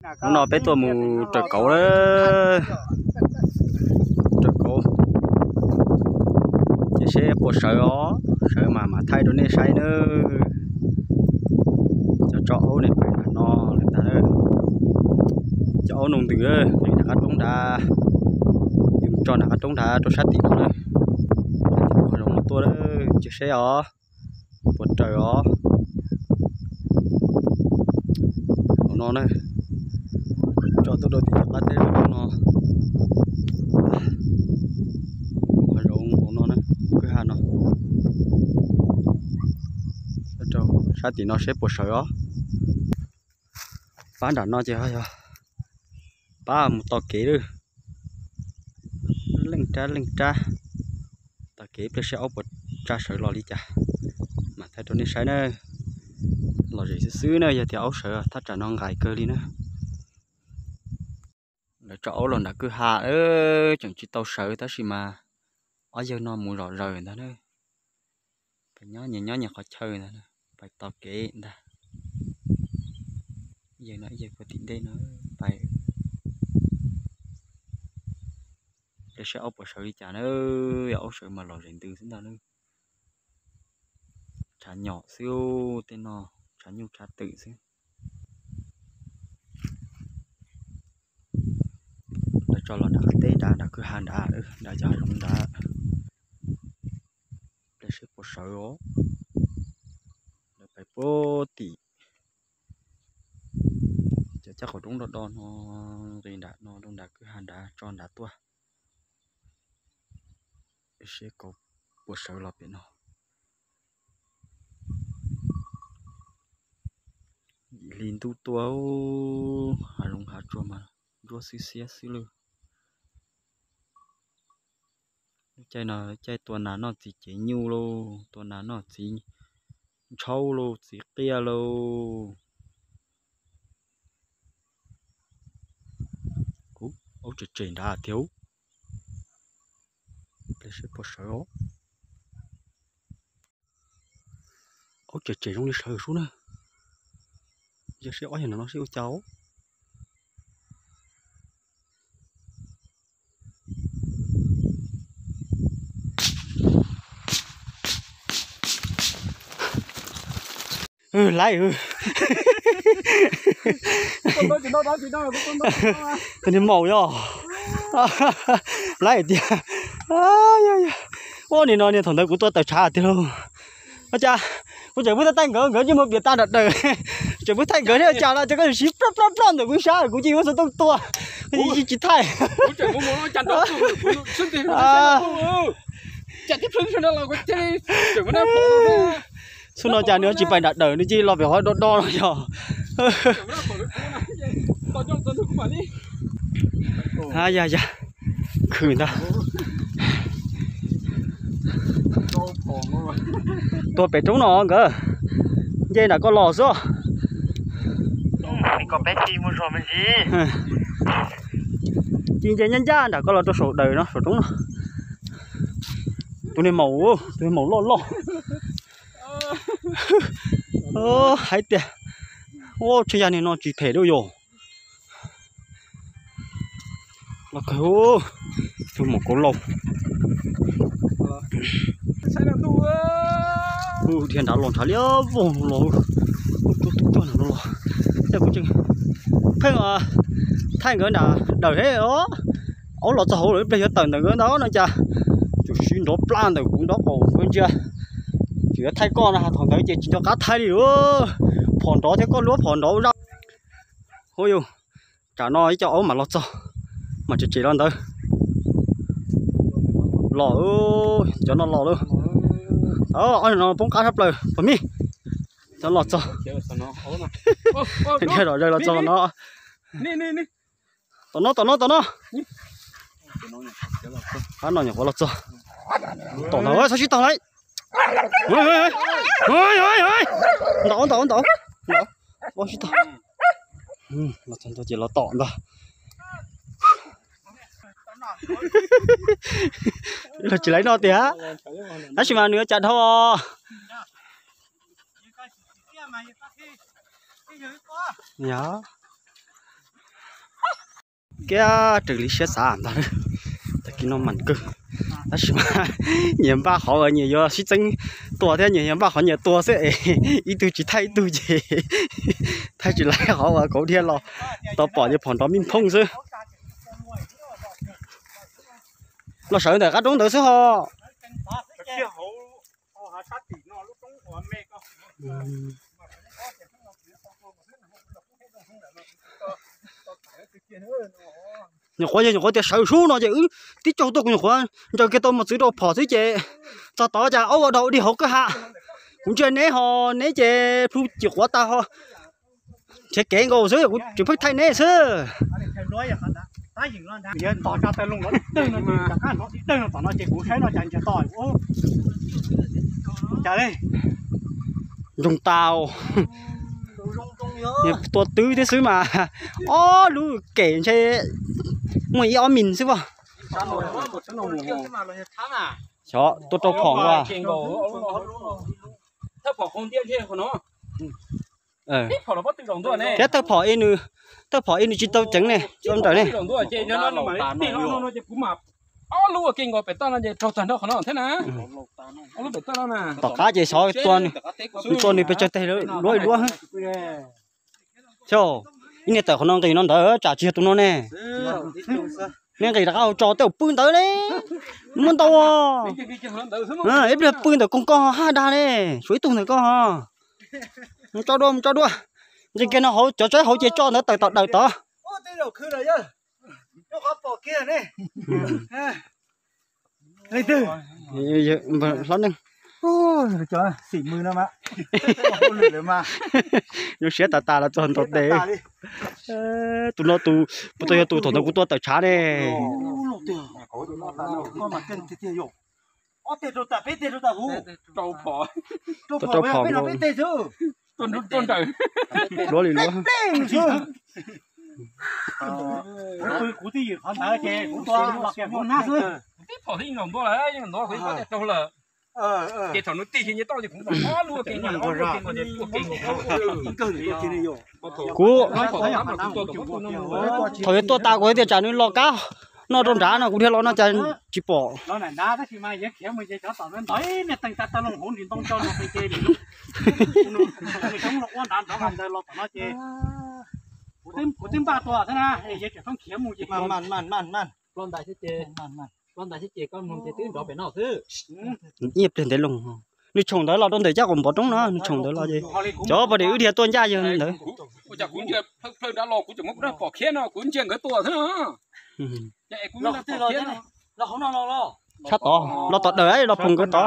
Hnub no peb tuaj mus raws kauv lawm. Raws kauv, ces seb puas sawv os, sawv mas mam thaij rau nej saib nawb. Cov tso aub ne pais nram no lawm ntag. Cov aub no ntws nram qab roob nrad, yus tso nram qab roob nrad rau sab tim no na. Sab tim no zoo no tuaj, cia seb os, puas raws os. Hauv no na, tso tuaj rau tim cov qab teb zoo no. Hav zoov hauv no na, kwj ha no. Rau sab tim no seb puas sawv os. Pab nram no ces yog pab mus tos kev lawm. Leej rab leej rab, tos kev pliag seb aub puas tsa sawv los li cas, mam thaij rau nej saib na. Lom zem xwb xwb na, yog tias aub sawv thaj tsam no nqaim kawg li na. Lawv tso aub los nram kwj ha, tseem tsis tau sawv tab sis mas ob yawg no mus zom zaws ntag na. Pais nyob nyias nyob nyias qhov chaw ntag, pais tos kev ntag. Yawg no ib yawg puag tim ntej no pais. Tab sis aub puas sawv li cas na, yog aub sawv mas lom zem ntws xwb ntag na. Tshav nyom xwb, tej no tshav nyuj tshav twm xwb. Lawv tso los nram qab teb nrad, nram kwj ha nrad, nram cov hav zoov nrad. Pliag seb puas sawv os. Lawv pais puag tim cov caj qaum roob do do no, nqis nram no rau nram kwj ha nrad tso nrad tuaj. Seb kauv puas sawv los pem no. Yim hli ntuj tuaj, hav zoov hav tsuag mas ntsuab xwb xiab xwb lawm. Lub caij no caij tua nas noj txiv cev nyuj lauj, tua nas noj txiv ntshaub lauj, txiv qiaj lauj. Kuv aub tsem tsem nrad tiag. Pliag seb puas sawv os. Aub tsem tsem zoo li sawv sub na. Yog seb ob yawg no seb ua cas. Laib, tus niag maum yog laib tiag. Ua nim no niag thaum ntawd kuv tua tawm tshav tiag lauj. Ua cas kuv tseem pub thaij nkawd, nkawd yeej mus piam tag nram daws. Tseem pub thaij nkawd thiab cas los ces koj siv ploj ploj ploj ntawm kuv sab kuv yeej muab xov tooj tua, yeej tsis thaij. Xub no cas nws tsis pais nram daws, nws cia li los pem qhov do do no yog. Ya ya, khwm ntag. Tuag pem roob no nkawd nce nram ko los xwb. Ci nce ncaj ncaj nram ko los rau saum daws no, saum roob no. Tus niag maum, tus niag maum loj loj. Hais tias, ua tshe yag niag no tsis phem dua yom. Los kawg, tus maum kauv laus. Dhia nrad los ntshav liab vog los, tuaj tuaj no los. Yog kuv tseem pheej thaij nkawd nram daws thiab os. Aub los txog hauv lawm, ib pliag yuav tawm ntawm nkawd ntag no cas. Tsuas siv nrov plaj ntawm kuv nrov qaum kuv ntsia. Tseem yuav thaij koj no, thaum ntawd ces tsis nco qab thaij li lawm. Phom nrov thiab koj luab phom nrov zaj. Hu yus, tsam no ib co aub mam los txog, mam tsev tsev los ntawd. Los, cov no los lawm. Ob no poob qab sab plaws pog mij. Cov los txog. Dhia zom zaws los txog no. Tom no, tom no, tom no. Qab no nyuam qhuav los txog. Tom ntawd txhob sib tog lauj. Ntaus, ntaus, ntaus. Los sib tog. Los txog ntawd ces los tom ntag. Los tsis laib no tiag. Tab sis mas nws yuav cas dhau. Yog. Kiag raws li siab xav ntag, tag kis no mam kawg. Tab sis mas nyias npaj qhov uas nyias yuav sib txeeb tua thiab nyias yuav npaj qhov nyias tua xwb es ib tug tsis thaij ib tug ces thaij tsis laib qhov uas kauv dhia los tau pom ces phom nrov mij phooj xwb. Los sawv ntawm qab roob ntawd xwb ho. Nyuam qhuav yog nyuam qhuav tias sawv sub no ces wb tib tsaug tuaj kuv nyuam qhuav ncaws kiag tau mos txwv rau phom xwb ces txog tod cas aub ua dog ua dig hauv kwj ha. Kuv ntsia neb ho neb ces plhu cim quav tag ho nrhiav kev nkaus xwb kuv tseem pheej thaij neb xwb. Ntsoog tau, tua twb thiab xwb mas ob lub kem ntshe muaj ib ob mis xwb as. Xyov tua rau phom as. Thiab thawj phom, thawj phom ib nws tsis tau ceev ne, tsis tau nrawm ne. Tom qab ces xyov tua nws pes tsawg teg luab ib luab. Xyov, ib niag tawm qhov no nqis no ntawd tsam tsis yog tus no ne. Nej nqis rov qab hauv tso tej zaum pw ntawd ne. Muab ntau, ib pliag pw ntawm koog koj haj dag ne, tshuav ib tug ntawm koj ho. Mus tso dua, mus tso dua. Nqis kiag no hauv cov tsaib hauv ces tso ntawd tawm tom dawm tod. Hlob Neej, zoo siab tas tas los txog ntaus tes. Tus no tus, puas tau yog tus thaum ntawd kuv tua tawm tshav ne. Rau phom, luab li luab. Kuv, thaum yuav tua tas kuv hais tias tsam nws los kab no rau nrad no kuv dhia los no cas tsis pom. Ib pliag ntev loo, nws tshoom ntawd los rau ntawm caj qaum npov roob no, nws tshoom ntawd los ces cov pos des wb dhia tuaj ncaj yawg ntawd. Tshab tod, los tom dawm los phoom nkawd tod.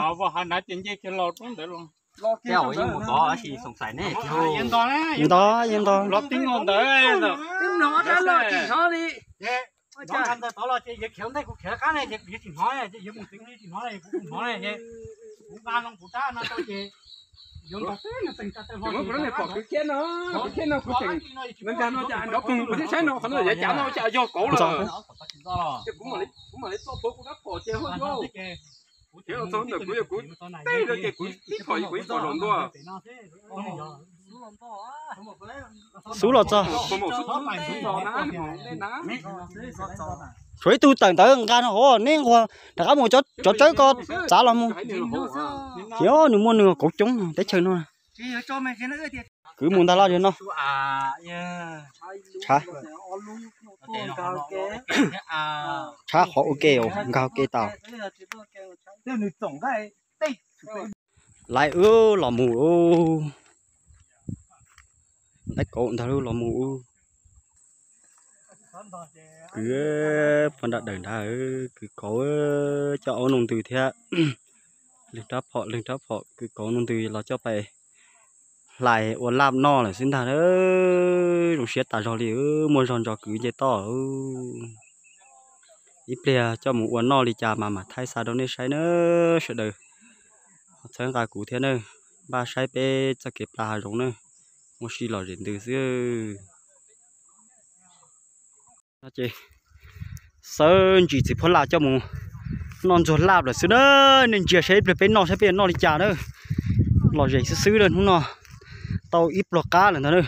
Ntog, yeej ntog. Xub los txog. Tshuav ib tug tawm ntawd nqa no hauv, neb nquag rov qab mus cov tsawb ko txav los mus. Xyov nws muaj nws kauv coob teb chaws no. Kwv mus ntag los no. Tshav. Tshav qhov ua ke, nkag ua ke tas. Laiv wb los mus, laiv kauv ntag los mus. Kwv pog nram dawm nrad, kwv kauv coj aub noj ntws thiab. Leej rab phom, leej rab phom, kwv kauv noj ntws los coj pais hlais ua laj noj lawm xwb ntag. Zoo siab tas zog li, muaj zog ntso kwv nce toj. Ib pliag coj mus ua noj li cas mas mam thaij xa rau nej saib na sawv daws. Txhawb nqa kuv thiab na, npaj saib peb txoj kev pla hav zoov na, muaj si lom zem ntws xwb. Ces xawb ntsis txiv phuab laj coj mus noj ntxuag laj lawm xwb na. Nej ntsia saib ib pliag peb noj saib peb yuav noj li cas na. Lom zem xwb xwb na, hnub no tau ib pluag qab lawm ntag na.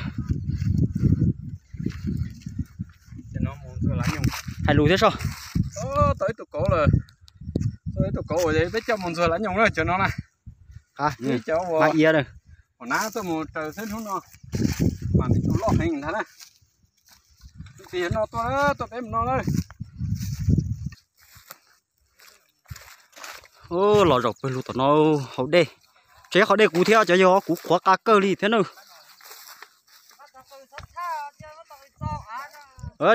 Hais lus thiab soj. Tau ib tug kauv lawm. Tau ib tug kauv uas peb coj mus ntxuag lav nyoos na cov no na. Ib cov uas ia na. Hom nab tuaj mus raws xwb hnub no. Mas tus loj heev ntag na. Tus no tuaj, tuaj peb mus no na. Los zaum pawg lug tom no haus dej. Tsev qhov dej kuv thiab cov yog kuv qhuav qa kawg li thiab na.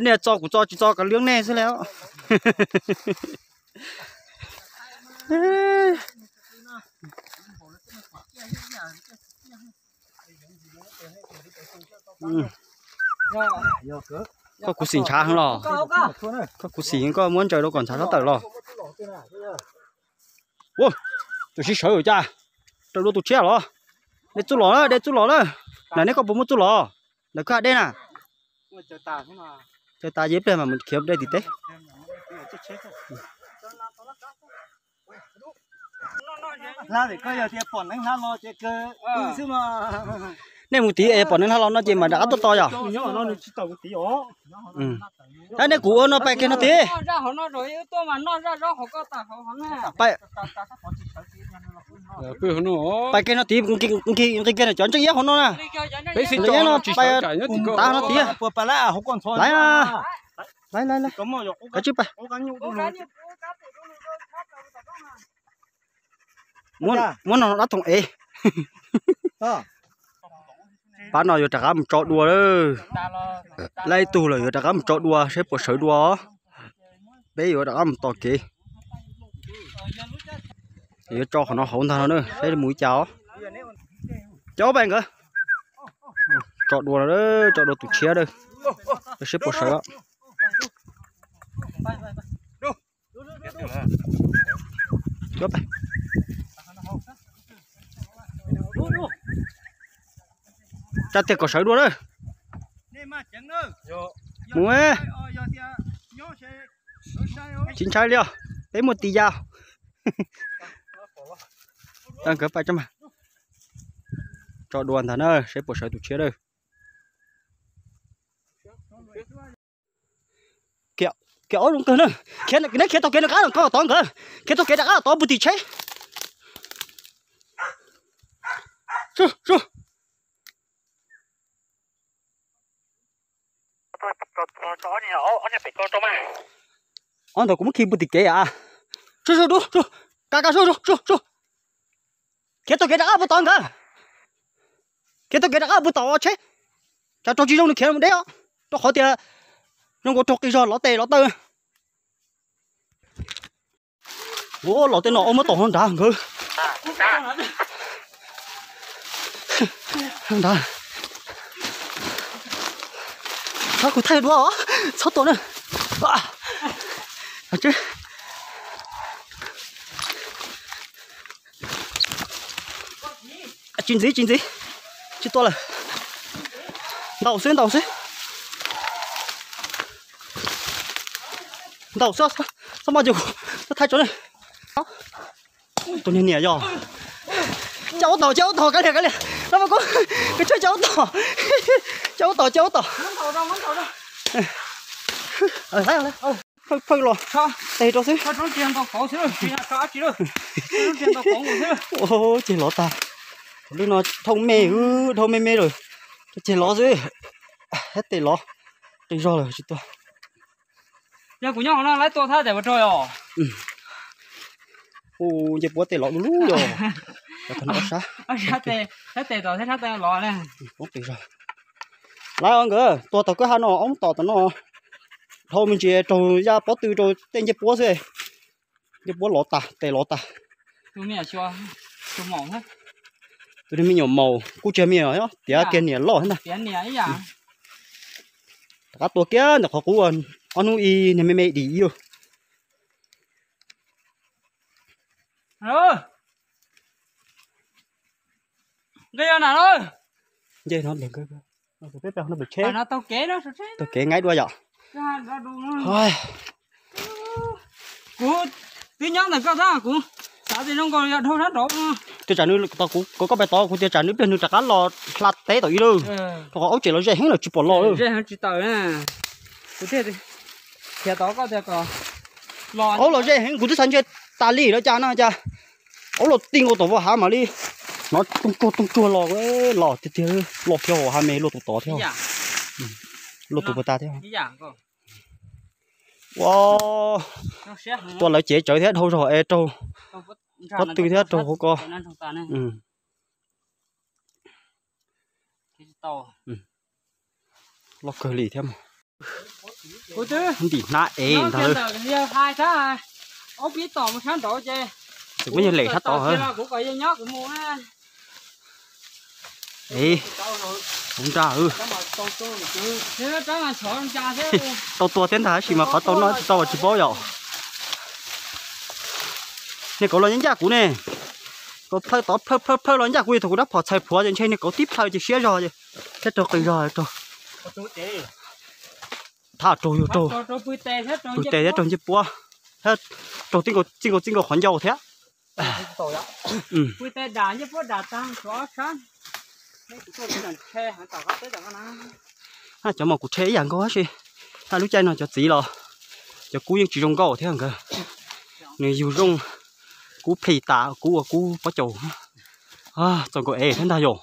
Nej txo kuv txo tsis txo kav liam nej xwb le. Koj khuv xim ntshav heev los? Koj khuv xim koj muab ntsaws rau kom ntshav sab tawm los. Ua, tus sib sawv cas, raws dua tus tshiab los. Dej txuj los na, dej txuj los na. Lam neb koj puas muaj txuj los? Ntawm koj dej na. Txawm tas yeej pliag mas mus khiav dej tim teb. Nej mus tid es pom neeg hla los no ces mam rov qab tuaj tos yom. Tab nej kuv ua no pais kiag no tid. Pais kiag no tid, nqis kiag cov ntseej iab hauv no na. Ntseej iab no pais tav no tid. Laiv, laiv, laiv, laiv. Kav tsij pais. Muab no dab thoom ev. Pab no yuav rov qab mus tso dua lawm. Lab ib tug lawm yuav rov qab mus tso dua seb puas sawv dua. Peb yuav rov qab mus tos kev. Yuav tso qhov no hauv ntag no na, saib mus li cas os. Coj pais nkawd. Tso dua, tso dua tus tshiab a. Seb puas sawv. Tsa tiag kom sawv dua na. Mus, tsis ntshai li os, peb muaj tis ya. Nkawd pais tso mas. Tso dua ntag na, seb puas sawv tus tshiab a. Kiag ob zoo kawg na. Khiav, neb khiav taug kev rov qab los tod nkawd. Khiav taug kev rov qab los tod puag tim tsheb. Ob ntawd kuv muab khi puag tim kev a. Khiav taug kev rov qab puag tod nkawd. Khiav taug kev rov qab puag tom tsheb. Tsam raug tsis zoo nws khiav mus deb os, rau qhov tias zoo nkaus raug qis zog lov tes lov taw. Ua los tej no ob muab tom hauv nrad nkawd. Nrad. Txhob kuv thaij dua, txhob tua na. Tsis ntxiv, tsis ntxiv, tsis tua lawm. Ntaus xwb, ntaus xwb. Ntaus xwb, txhob maj ces kuv thaij tso na. Tus niag niam yog. Coj ub tom, coj ub tom, kav liam, kav liam. Rau kub, koj tshuab coj ub tom. Coj ub tom, coj ub tom. Phawj, phawj los. Tes rau xwb. Ceg lov tag. Lub no dhau me, dhau me me lawm. Ceg lov xwb. Tes lov. Qis zog lawm tsis tua. Yog kuv nyob hauv no lawv tua thab tes ua rog os. Nce puab tes lov du lug yog. Sab tes tom thiab sab tes los ne. Lawv nkawd tua tog kwj ha no ob tom tom no. Dhau me ntsis raug ya pob tw rau tej ncej puab xwb. Ncej puab lov tas, tes lov tas. Tus me nyuam maus kuj tsis me nyuam, tiav kiag niam loj thiab ntag. Rov qab tua kiag ntawm qhov qub, ob hnub ib niag me me dim ib. Nce no, peb peb no pem tsheb, taug kev nqaib dua yom. Kuv twb nyob ntawm koj tab kuv xav tias zoo nkaus yog dhau sab nraud. Tias tsam nws, kuv kom koj pais tod kuv tias tsam nws pliag nws rov qab los hla teb tom ib lawm. Rau qhov aub tseem los ze heev lawm tsis pom los lawm. Tsis tawm na. Kuv thiaj Aub los ze heev, kuv twb xav ntsia tas li lawm cas no cas. Aub los ti nkaus tom vaj hav mam li hnov tooj tsuag tooj tsuag los, los tiag tiag, luaj kiag hauv hav me luaj tus tod thiab, luaj tus puag ta thiab. Ua, tuaj lawv cev tsawv thiab dhau zog es raug pob tw thiab raug hauv ko. Loj kawg li thiab mas. Ntim hnab ev ntag. Txawm muab yawg lem sab tod. Hauv nraj, tau tua thiab ntag tab sis mas qhov tau noj tsis tau tsis paub yom. Nej kauv los ncaj ncaj kuv ne, kauv plhaw tod plhaw plhaw plhaw los ncaj kuv, thaum kuv rab phom txhais plhuav ces ntshe nej kauv tib plhaw ces siab zog thiab raug qis zog raug. Thaj raug yug raug, pw tes thiab raug ncej puab, thiab raug txij nkaus txij nkaus qhov ncauj thiab. Cov mas kuv rhe ib yam nkaus tab sis, lub caij no cov txiv los cov kub yeej tsis zoo nkauj thiab nkawd. Nws yug zoo, kub plhis tas kub ua kub pob caus. Txaus nkaus ev thiab ntag yom.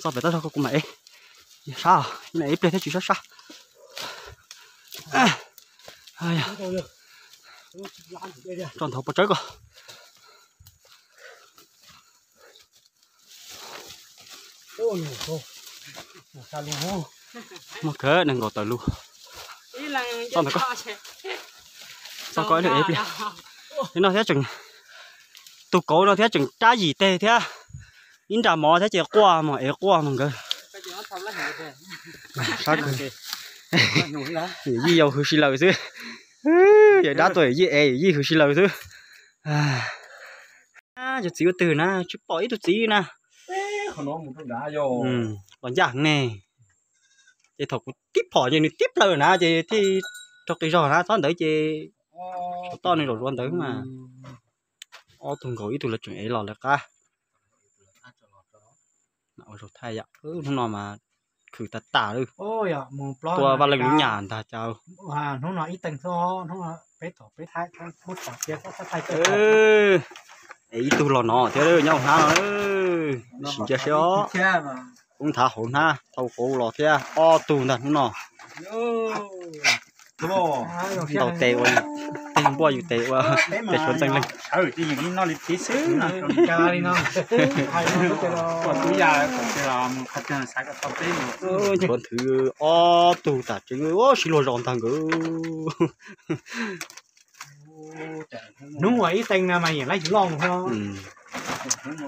Txog pem toj zog ko kuv mam ev sab, ib pliag thiab tsis sab sab. Rau nthav pov tsawb ko. Muaj kawg nees nkaum tawm lug. Txog ntawm ko, txog ko ib lwm ev pliag. Tus no thiab tseem, tus kauv no thiab tseem rab yim teg thiab. Ib nra mov thiab ces quaj mos ev quaj mos nkawd. Yawm yij yau hwv si lawm xwb. Yawm dab tuaj yawm yij ev yawm yij hwv si lawm xwb. Cov txiv ua twg na tsis pom ib tug txiv na. Los ncaj heev ne. Ces thaum kuv tib phom ces nws tib plhaw na ces thiaj raug qis zog na, txhob ntawd ces toj nws zaum zuav ntawd mas. Ob tug nkaus ib tug lawv tseem ev los lawv qab. Hnub no mas khwv tas tas lawm. Tua vaj leej lub nyam ntag cas. Es ib tug los no thiab nyob hauv hnab no, sim ntsia seb os. Kuv nthav hauv hnab thau hauv los thiab ob tug ntag hnub no. Ntaus tes ua, tej npuaj yus tes ua, tes suav ntxeeg leeg. Nchuav nthwv ob tug tas tseeb, sib luag zos ntag nkawd. Hnub ua ib teev na mas yam laj yus loj.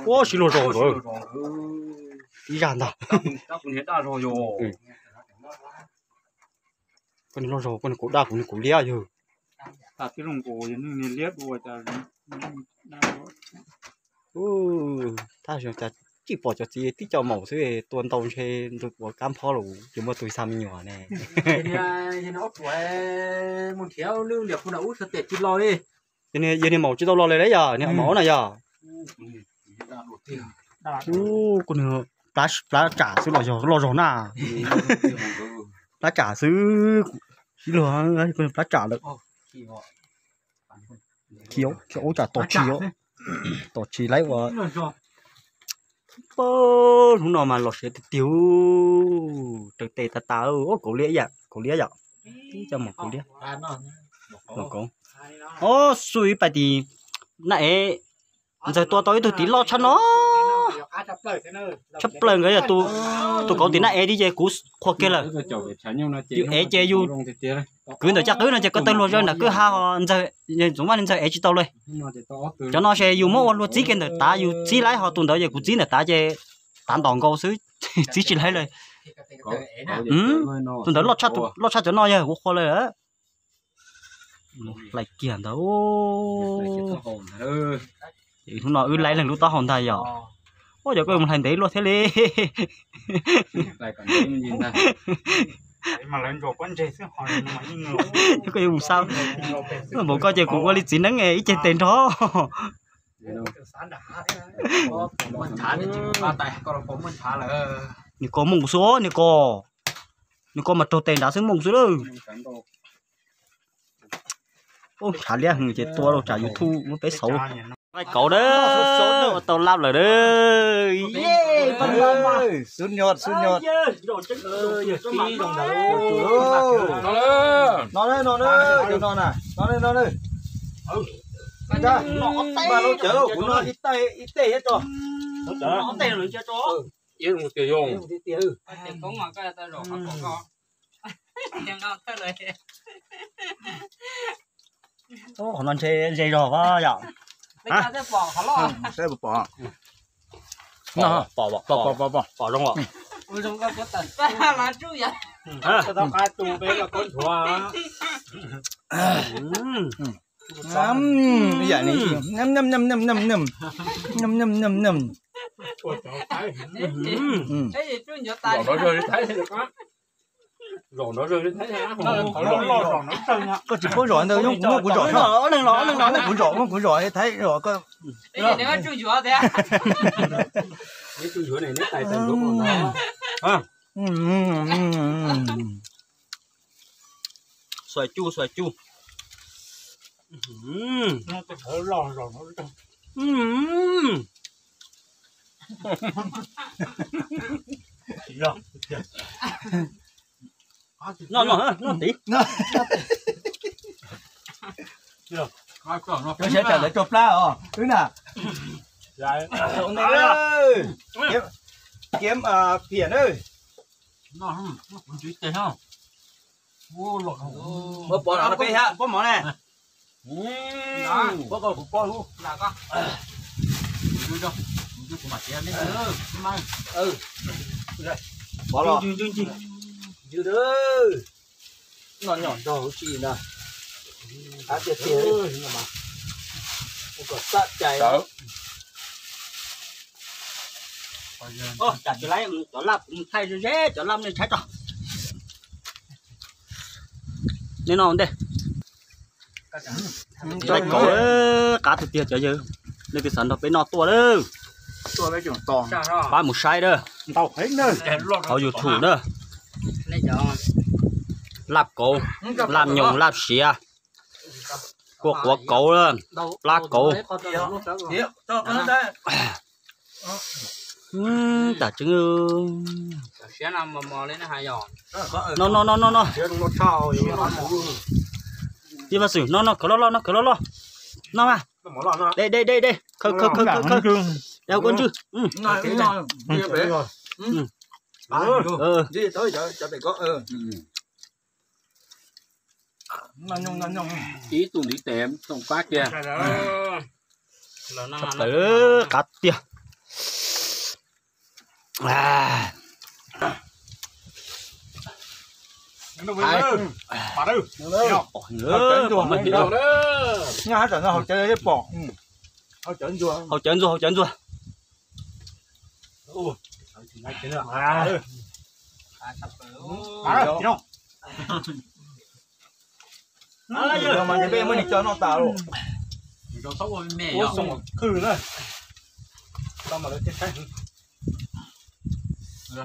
Ua sib luag zos nkawd. Ib zaj ntag. Koj niag loj zog, koj niag kauv daj, kuv niag kauv liab yog. Thaj zoo cas tsis pom cov txiv tib co maum xwb, tua ntau ntshe ntu puav kab nphob los ces muaj tus xa me nyuam ne. Yog niag maum tsis tau los li lawm yog niag maum na yog. Kuv niag plab tsam xwb los yog loj zog na. Plab tsam xwb, sib luag, kuv niag plab tsam lawm. Khi, khi ub tsam tom tshis, tom tshis laib ua. Hnub no mas los siav tiag tiag, raws tes tas tas, kauv liab yom, kauv liab yom. Tib co maum kauv liab. Maum kauv. Ob xu ib pais tim Naj Ev, Ntxawg tua tau ib tug tim loj tshaj no. Tshaj plaws nkawd yog tus kauv tim Naj Ev di ces kuv qhuas kiag lawm. Yus ev ces yus, kwv ntawm caj qwb no ces ko taw luag zawj nram kwj ha ho Ntxawg, Ntxoov Vaj Ntxawg ev tsis tau li. Cov no ces yus muab ua luag txib kiag ntawm tav, yus txib laib ho tus ntawd ces kuv txib ntawm tav ces tav ntom nkaus xwb, txib tsis laib li. Tus ntawd loj tshaj cov no yog kuv qhuas lawm. Hlais kiag ntag. Hnub no wb laib leeg lub taub hau ntag yom. Ua cas koj yuav mus hlais ntev luaj thiab li. Koj yuav mus xa npaum koj ces kuv ua li txiv neeb ib ce tes nrog. Nws ko mooj xwb, nws ko, nws ko mas raug tes nrad xwb mooj xwb lawm. Tshav liab heev ces tua rau tsam YouTube muab peb xauv. Qaib kauv na, ua tau laj lawm na. Xub nyuj, xub nyuj. No, no, no, no, no, no. Kuv no ib tej, ib tej thiab tso. Qhov no ntshe ze zog yom. Saib pom, pom, pom, pom, pom zoo os. Ib yam li, koj tsis paub zom ntawd, muab kuv zom, muab kuv zom, muab kuv zom Thaib zom koj. Xuas cub, xuas cub. Noj, noj, noj tid. Cov sawv daws lawv tso plab os wb na. Kiab phiam na. Muab pov no peb thiab, pov mov ne. Pov ko kuv pov lub. Pov los. Noj nyom nrog huv si na. Qab tiag tiag. Kom xav cai. Tsam tsis laib cov laj kuv mus thaij ze ze cov laj nej tshaib tso. Nej noj ua ntej. Qaib kauv qab tiag tiag cov yawg. Leej twg xav nrog peb noj tuaj lawm. Pab mus saib na. Hauv YouTube na. Laj kauv, laj nyoos, laj siav, kua quav kauv, plab kauv. Tam tseeb. No no no no no. Pib Vaj Xwm, no no, khawv loj loj, no khawv loj loj. No mas. De de de de, khawv khawv khawv khawv. Dau kua ntswg. Ib tug ntiv tes toom qab kiag. Tawv qab tiag. Hau cawv ntxuag, hau cawv ntxuag. Mas peb muab nws coj noj tas los. Khwj na.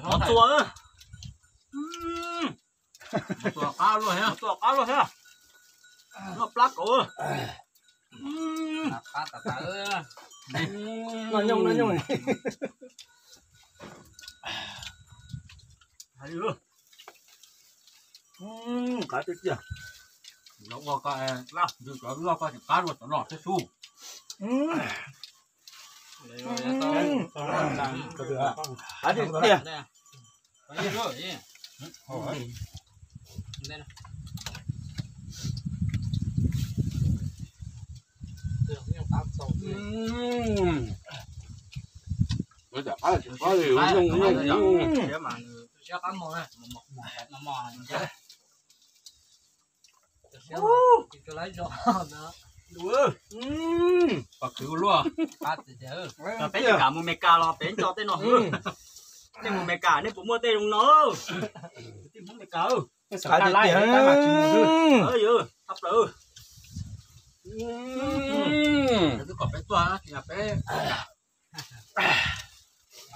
Mov txua, mov txua qab luaj thiab. Noj plab kauv. Noj nyooj, noj nyooj. Qab tiag tiag. Cov ua koj, cov loj koj tseem qab dua cov no thiab sub. Qab tiag tiag. Peb kam mus Meskas los peb nco tej no. Nej mus Meskas nej puas muaj tej zoo no? Kwv tij Hmoob Meskas, tshaj plaws. Twb kom peb tuaj no ces yog peb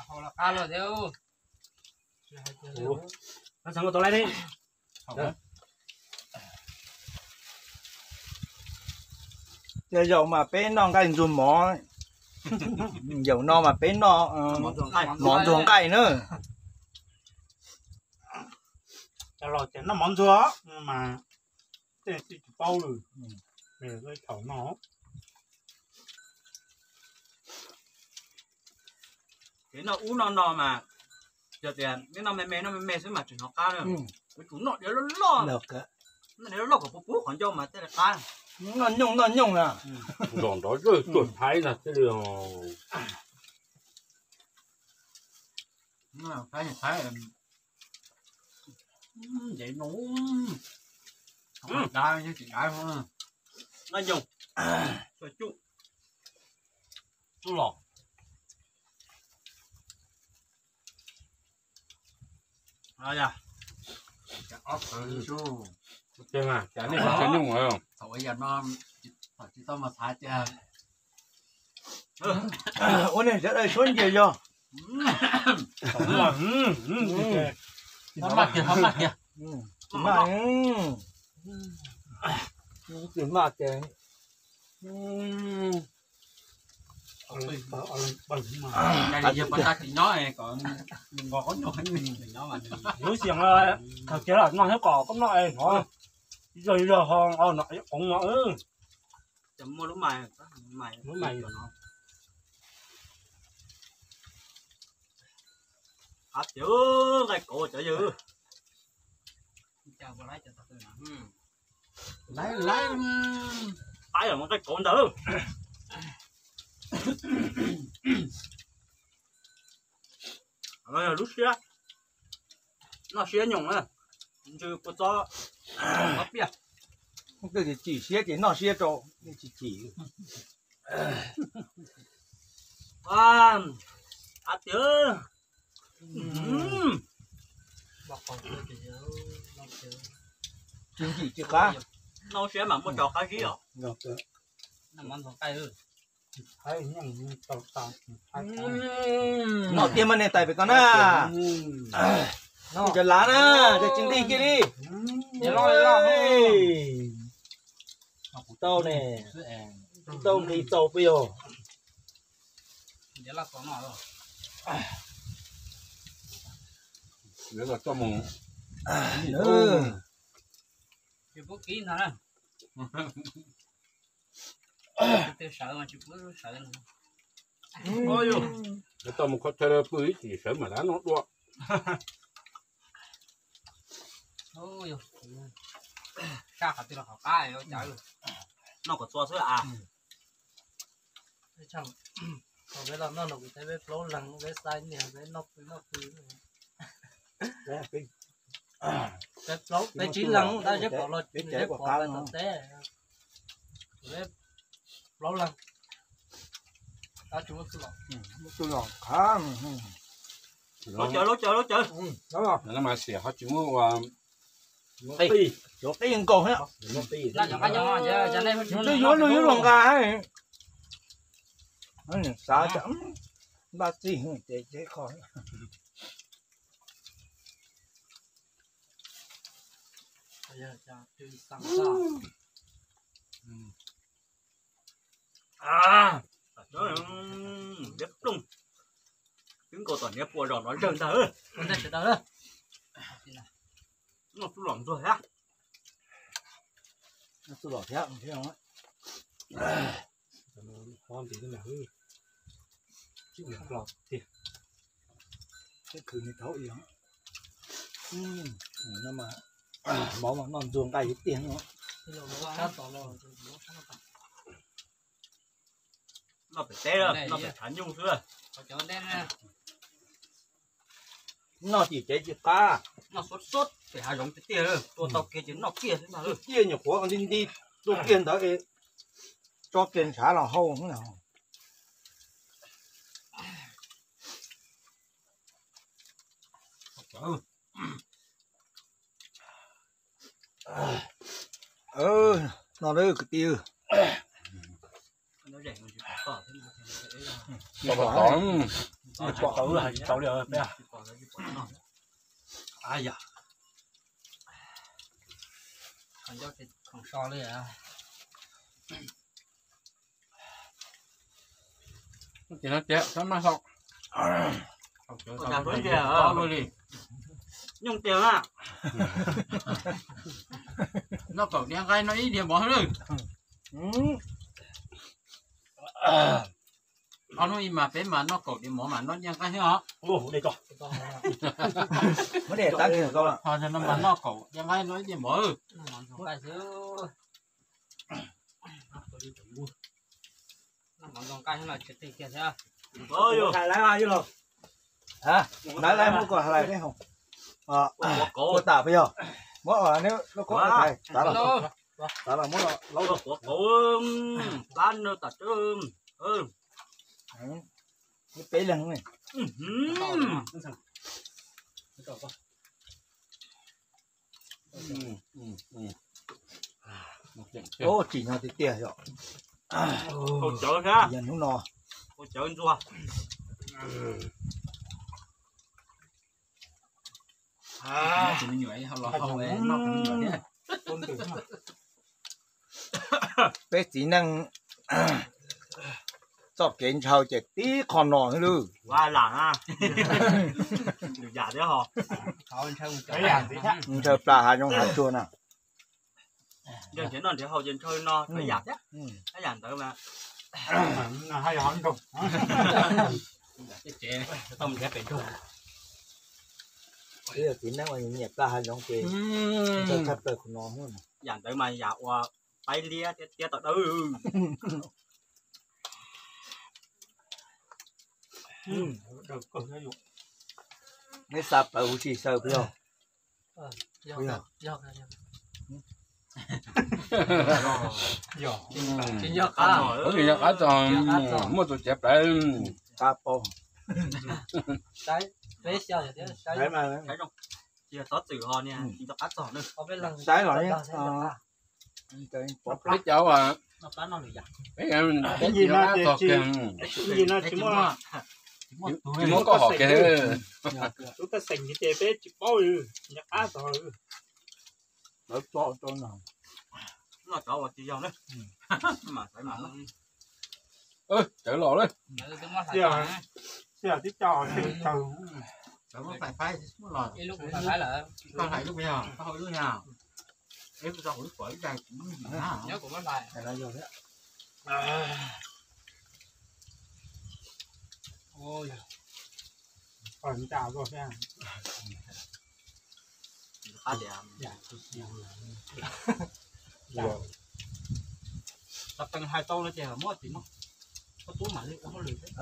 hau los qab los thiab. Yog yaum mas peb noj nqaij ntxuag mov, yaum no mas peb noj mov ntxuag nqaij na. Los ces noj mov ntxuag mas tej tsis paub lawm, thaum no. Ces noj ub noj no mas, yog tias neb noj me me noj me me xwb mas tsis hnov qab na. Kuv tsum noj diav loj loj, noj diav loj loj kom puv puv qhov ncauj mas thiaj li qab. Noj nyooj noj nyooj na. Zos nrov zawj tuaj Thaib no thiaj li. Thaib, Thaib ntev no, dav yeej tsis dav. Noj nyooj, tsuj, tsuj los. Ob txhawv su. Ces nej tsis nyooj lawm. Thaum ua yam no, thaum tsis tau mas xav tias ua neeg sawv daws suab ncia yog. Maj tiag, maj tiag. Tsis maj, tsis maj ces lub xiam thaum kiag los no thiab kom koj noj es hnov zog zog ho no qoov no. Muaj lub mais, lub mais no. Qab tiag nqaij kauv cov yawg. Laiv, laiv, qaib los nqaij kauv ntawd. Lub siab, noj siab nyoos na, ntsw kua txob, txob piaj. Tej tsis chim siab ces noj siab rau, tsis chim. Qab tiag. Tsis nkim tsis qab. Noj siab mas muaj tso qab zib os. Noj tiag mas nej tais pem ko na. Cov lav na, cov tsis nqig kiag li. Tau ne, tau nqis tau peb yog. Tau mus kho chaw pw ib chim sawv mam dab noj dua. Sab qhov twg los qhov qab. Noj kom txua xwb a. Thaum peb los noj no kuv thiab peb plaub leeg peb xaiv niag peb noj pw noj pw. Peb plaub peb tsib leeg tab seb pom los peb pom los tom teb. Peb plaub leeg. Lub caw lub caw lub caw. Mas xiam ho tsis muab ua qij, yuav qij nkaus thiab. Twb yuav luag yuav luag nqa. Xav npaj txij ces tsev kho. Liab ploog, twb nkaus tom hniav pua zos no zawg ntag. Noj txuj lom ntxuag thiab. Txuj lom thiab. Khwv ni thaub i, mov mas noj ntxuag nqaij tiag no. Noj pem teb, noj pem tshav nyuj xwb. Noj tim tsev tsis qab. Noj xub xub pem hav zoov tiag tiag, tua tau kiag ces noj kiag xwb ntag. Tua kiag nyuam qhuav nti nti, tua kiag ntawd, tso kiag ntshav los hau. No kwv tij, Tau pom tau. Tsis pom qhov wb hais tsis tau li peb. Aya. Khoom so li. Ces no tias txhob maj hlo. Ua cas tus ntsia li. Nyooj tiag na. Noj kaum diav nqaij noj ib diav mov xwb. Ob hnub ib mas peb mas noj kaum diav mov mas noj diav nqaij xwb os. Ho no mas noj kaum diav nqaij noj ib diav mov. Lawv muab koj hais lais nej hoom, ua tas peb yog muab lub koob tav los, tav los muab los laub quav qauv, plab nws tom teb, peb leeg. Tsim nyog tiag tiag yom. Yog hnub no. Peb txiv neej txoj kev ntshaw ces tib qho no xwb lawm. Ntshaw plas hav zoov hav tsuag na. Txiv neej uas nyiam plas hav zoov ces ntshaw tshaj plaws qhov no. Yam ntawd mas yam uas paib liab tiab tiab tau dawb. Neb xa plaws huv si xaws puas yog? Yog qab txog muaj tus txiav plaws. Qab paub. Saib los peb cov peb cov qab txog kiag. Tsis muaj koj hom kiag. Lub paj xeem ces peb tsis paub li, nco qab txog. Lawv tso tso no. Noj cov uas tsis yog na. Mas xaiv mas. Cawv los lawm. Xij tib co tseem tawg. Koj hlais lub, koj hau lub yog. Tau tees hais tau no ces muab tim no, koj tub mam li ua hauj lwm thiab.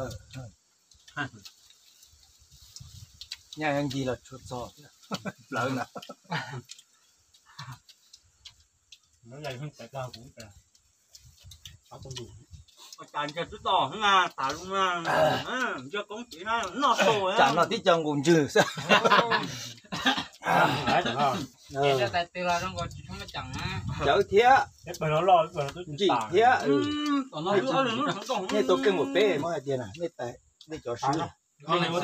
Nyaj ncig los tshuav txog plawv lawm. Ua cas ntshe twb tau xwb na, tas zoo na, nco koob txiv na, noj tus. Tsam no tib co nqus ntswg xwb. Cawv thiab, ntsim thiab. Nej tau keej npaum peb muab hais tias nej cov swb. Ob leeg wb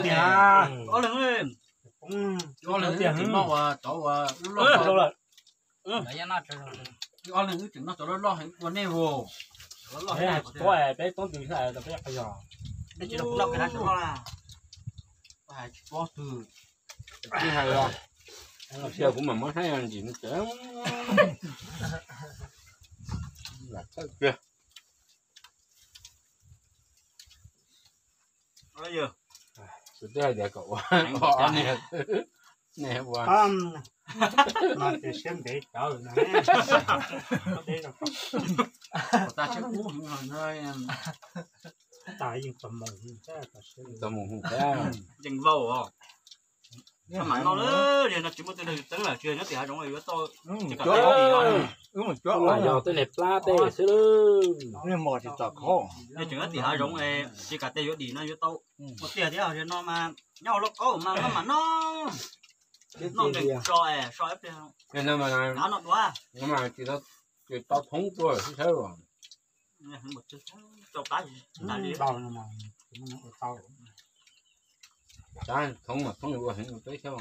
tseem noj cov loj loj heev ua nej vos. Peb toob tis peb yog tsis noj, tsis pob twg. Sia kuv mam muab saib ntsim no tsev. Lam txhawj kiag. Tus twb hais tias kom ua, nej ua. Mas tias siab ntev cawv na. Tag siab kub heev. Tas yeej txog mus, txog mus hu thiab. Yeej vau os. Mam no lawm, no tsis muaj twg nrog yus teeb lawm, tsis yog nyob tim hav zoov yuav tau. Yog tej niag plab tej xwb. Yog tseem nyob tim hav zoov, tsis kam tias yuav dim no yuav tau. Ua tiag thiab, no mas nyob hauv lauj kaub mas no mam no. Noj nkeeg so, so ib pliag. Av no dua. Tsis tau thoob tuaj sib sawb. Rau qab li. Tau. Tsoom mas phooj ywg ua heev peb thiab.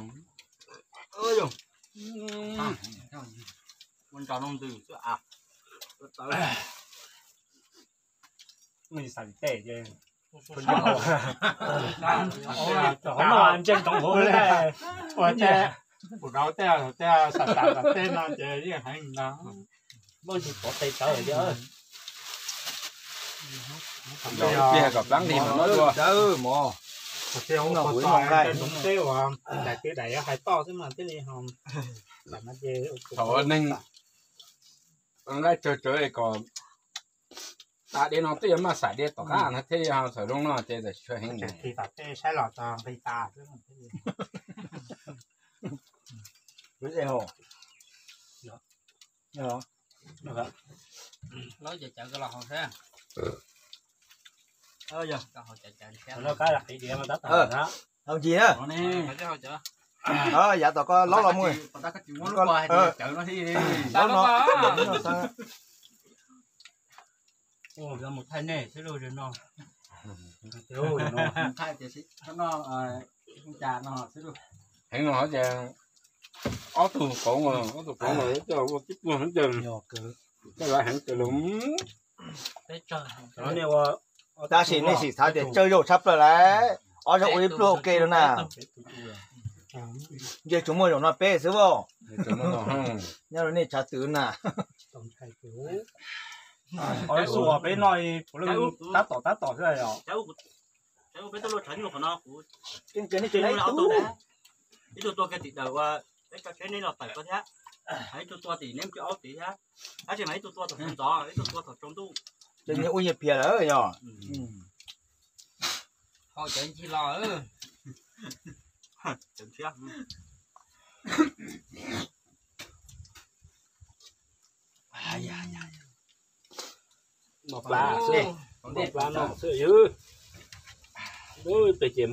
Ua nrog noo ntws xwb as. Xav tej ces ntseeg toom hauv ua tej, kuv rau tej tej xav xav tej no ces yeej heev no. Muaj ntsis pov tes tawv tiag. Tiag kom plab nqig mas muab dua. Thaum neeg nqaij tsawg tsawv kom tas dej no twb yuav maj xaim dej tom qab no thiaj li ho txawm zoo no ces txawm tsis tshua heev. Hau ncig na. Yav tom koj laub los mus. Mus thaij nej xwb lauj no. Heev no ces ob tug qoob, ob tug qoob coj ua tib pluag heev ces, coj lawv heev ces los. Tab sis nej sim xav tias tsawg zaug tshaj plaws lawm, ob zaug ua ib pluag ua ke rau na. Ntshe tsuas muaj zaum no peb xwb as. Nyob rau nej tshav twm na. Peb no puav leej tab tom tab tom xwb os. Ib tug tua kiag tim daws ua peb tso tsheb neb los tawm ko thiab, ib tug tua tim neb mus aub tid thiab, tab sis mas ib tug tua thaum sawv ntxov, ib tug tua thaum tsaus ntuj. Ces nyias ua nyias phiaj lawm yog. Hau cov ncig los. Noj plab xwb, noj plab noj xwb yog. Peb ces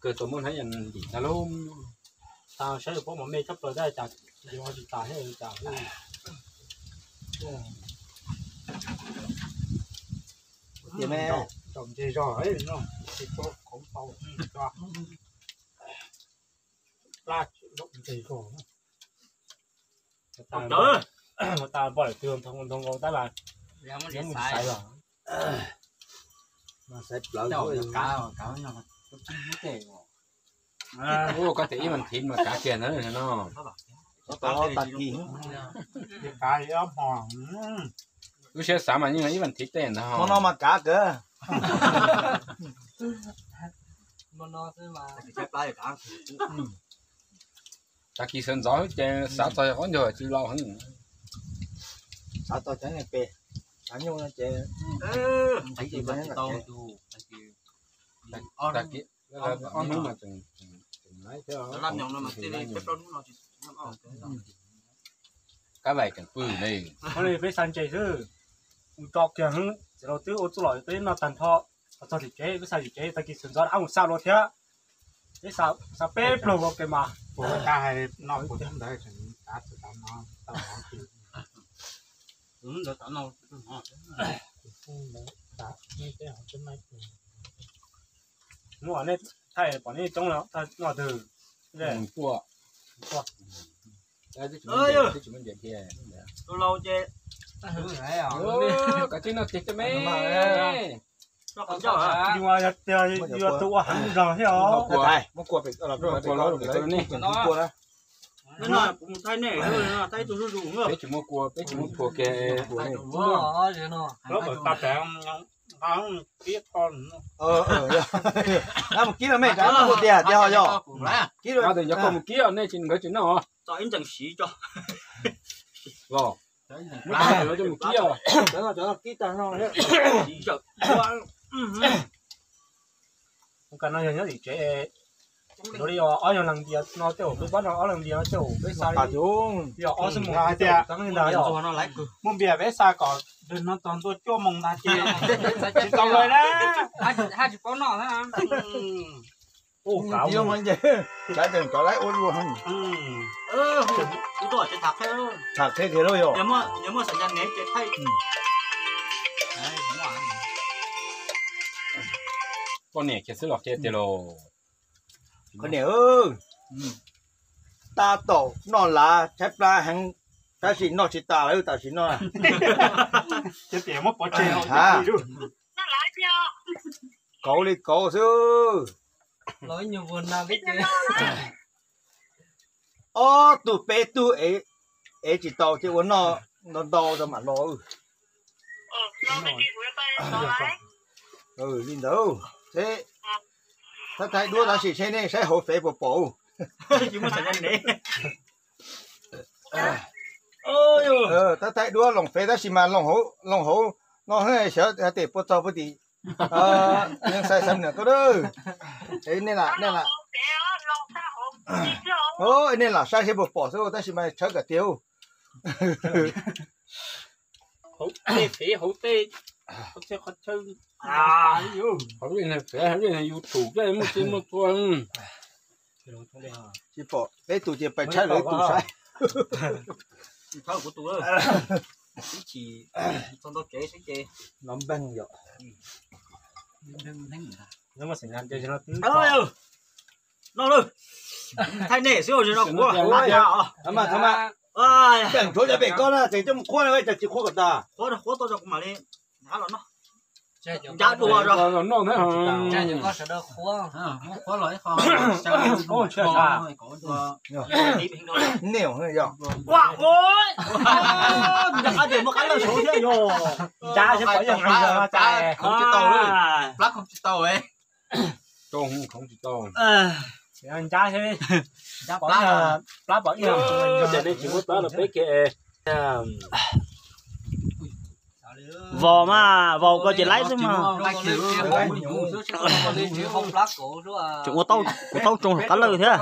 kawg tau muab hnab yas ntim tag lub. Tas saib paub mos me tshaj plaws tab cas yuav tsis tas thiab cas. Tias me, ntseg zog no, tsis tau qhov tau. Plab ntseg zog. Ua tas npoj lawm twg ntoo ntoo tab mas xaiv los. Ua koj tias ib vas thiv mas kav kiag ntawd no. Tag kis. Lub siab xav mas yeej ib vas thiv tej ntag. Hmo no mas kav kawg. Tag kis sawv ntxov ces xav txog qab ncaug tsis laus heev. Xav txog cov niag pem, xav nyuj no ces tag kis ob hnub mas tseem laiv thiab. Kab vais tseem pw ne. Peb xa ntses xwb, mus tso kiag xwb, txiv laus twb ua txuj lom peb noj tag nrho. Los txog tim tsev, peb xa tim tsev tag kis sawv ntxov rov qab mus xa dua thiab. Peb xa peb plaug ua ke mas. Hnub nej thaij pom nej coob no, noj twg? Tus laus ces koj tib noj tiag coj me. Yuav tus ua heev zog thiab os. Peb tsis muaj kua, peb tsis muaj phua kiag. Kib no me, kib tiag tiag ho yog. Kib no, nkawd tsis noj. Los, muab cov ntawd coj mus kib os. Kib tag no. Ua cas no yog nyob tim tsev, li ob yog leeg npias no tej zaum peb pab no ob leeg npias no tej zaum peb xa li, yog ob xwb mus hais tias txog li ntawd yog. Muaj npias peb xa kom no txog ntua cuaj moos ntag ces tsis tau lawm na. Haj tsis paub noj. Ua kav, cov laib ua luaj. Tham qhia kiag lauj yog. Poj niam kiag xwb los qhia tiag los. Qhov niam, tab tom noj lav tshaib plab heev, tab sis noj tsis tas lawm tam sim no. Kauv li kauv xwb. Ob tug peb tug ev tsis tau ces ua noj ntau ntau rau mam los. Li ntawd, thaij thaij duab tab sis seb nej saib hauv fev puas pom. Thaij thaij duab loos fev tab sis mas loos hauv no xyov hais tias puas txog puag tim Yeej Xais Xam Nws ko. Nej lam, nej lam, nej lam saib seb puas pom xwb tab sis mas tshawb kom tiag. Hauv tej fev hauv tej, qhov fev hauv tej YouTube tej muaj txij muaj txhua. Tsis pom peb tus ces pais tshawb lawv tus saib. Los npeeg yom. No lawm, thaij nej xwb os, no kuv. Pem nrhuav cov pem koj na, tseem coj mus qhuab na, cas tsis qhuab kom tas. Qhuab tau kuv mam li nqa los noj. Ncab dua os. Niam, ua qab tias muaj qab lawj saud thiab yog. Ncab seb pom ib yam, khoov tsis tau, plab khoov tsis tau. Khoov tsis tau. Ncab seb, plab pom ib yam. Ces nej tsis muab plab rau peb kiag. Vos mas, vos koj ces laib xwb mas. Tseem ua, kuv taub tsoo qab lawj thiab.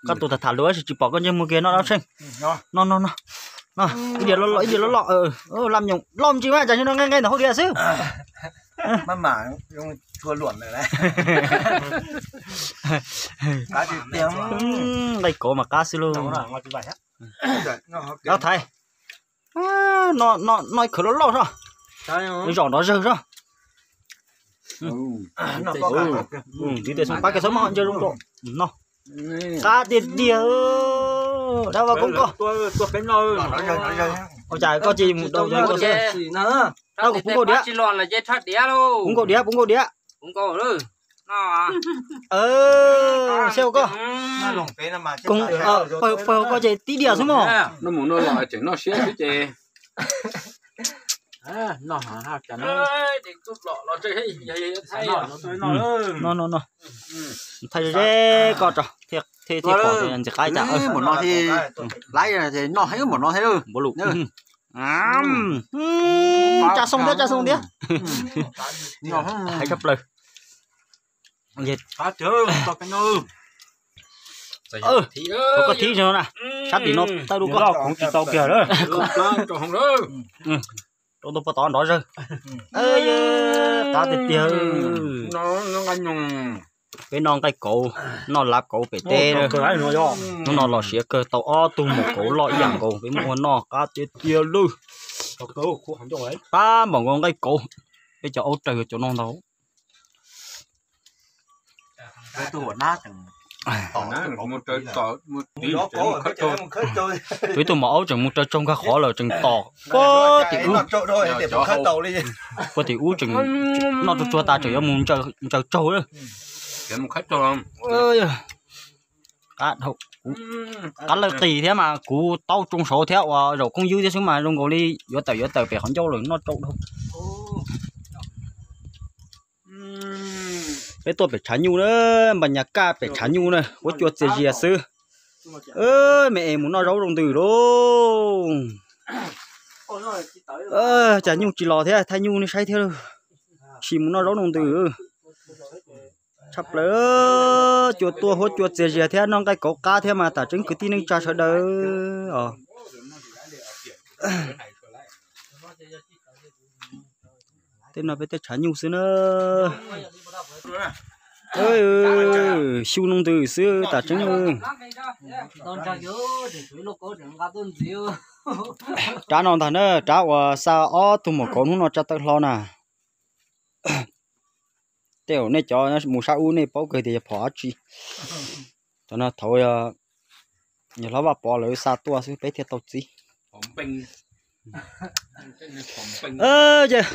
Koj tus tham tham lus tab sis tsis pom koj ntsej muag kiag, noj dab tsheej. No no no, ib diav loj loj, ib diav loj loj, laj nyoos loj ntsis mas, cas no nqaij nqaij ntawm hauv diav xwb. Nqaij kauv mas qab xwb lauj. Thaiv, noj ib khawv loj loj soj, zom nrov zawg soj. Tiv tes xoo pab kiag txhob muab ntsawg zoo rau no. Qab tiag tiag. Dab Vaj Koob koj, ua cas koj cia li mus dau cov ko xwb? Dab, kuv pub nkauj diav, pub nkauj diav, pub nkauj diav. Seb koj, pawg koj ces tib diav xwb mog. Noj mus noj los tseem noj siab xwb ces. No no no, thaij ze koj tso thiaj pom ntxim qab cas. Laib noj heev npaum no thiab. Npaum lus. Tsa xoo thiab, tsa xoo thiab. Hais tshaj plaws. Koj thib no na, sab tim no tawm dua koj. Rau ntug pov tod nrov zawg. Qab tiag tiag. Peb noj nqaij kauv, noj lav kauv pem teb. Hnub no los siav kawg, tau ob tug maum kauv loj ib yam nkaus, peb muab ua noj qab tiag tiag lawm. Qab npaum nkaus nqaij kauv, peb cov aub rawg cov no ntag. Tus ib tug maum aub tseem mus raws tsaug nkag qhov lawm tseem tom puag tim ub. Puag tim ub tseem noj tsuag tsuag tas tseem yuav mus ntsaws tsaug lawm. Qab lawj qis thiab mas kuv taub tsoo saud thiab uas zaum koob ywb thiab xwb mas zoo nkaus li yuav tawm yuav tawm pem qhov ncauj lawm noj tsau dhau. Peb tuaj pem tshav nyuj na, npas nyas kaj pem tshav nyuj na, huab cua txias zias xwb. Me es mus noj zaub zoo ntws lauj. Cas nyuj tsis los thiab, thaij nyuj nej saib thiab lauj. Sim mus noj zaub zoo ntws. Tshaj plaws, cua tuaj huab cua txias zias thiab noj nqaij kauv qab thiab mas tam tseeb kwv tij neej tsa sawv daws os. Tej no peb tej tshav nyuj xwb na. Xyu noo ntws xwb tam tseeb. Rab no ntag na, rab uas xa ob tug maum kauv hnub no tsa taw hlo na. Tej zaum nej cov mus sab ub nej paub kawg tias yog phom dab tsi. Tam no thaum yog hlob Vaj Pov lawv xa tuaj xwb peb thiaj tau txib. Ces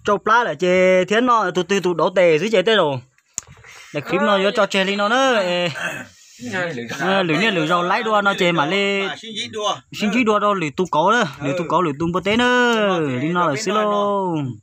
tsau plab lawm ces thiab noj tus twg tus dauv tes xwb ces tej zaum daim clip no yuav tso tseg li no na. Lwm niaj lwm zaus laib dua no ces mam li sib ntsib dua rau lwm tus kauv na, lwm tus kauv lwm tus npua teb na. Li no lawm xwb lauj.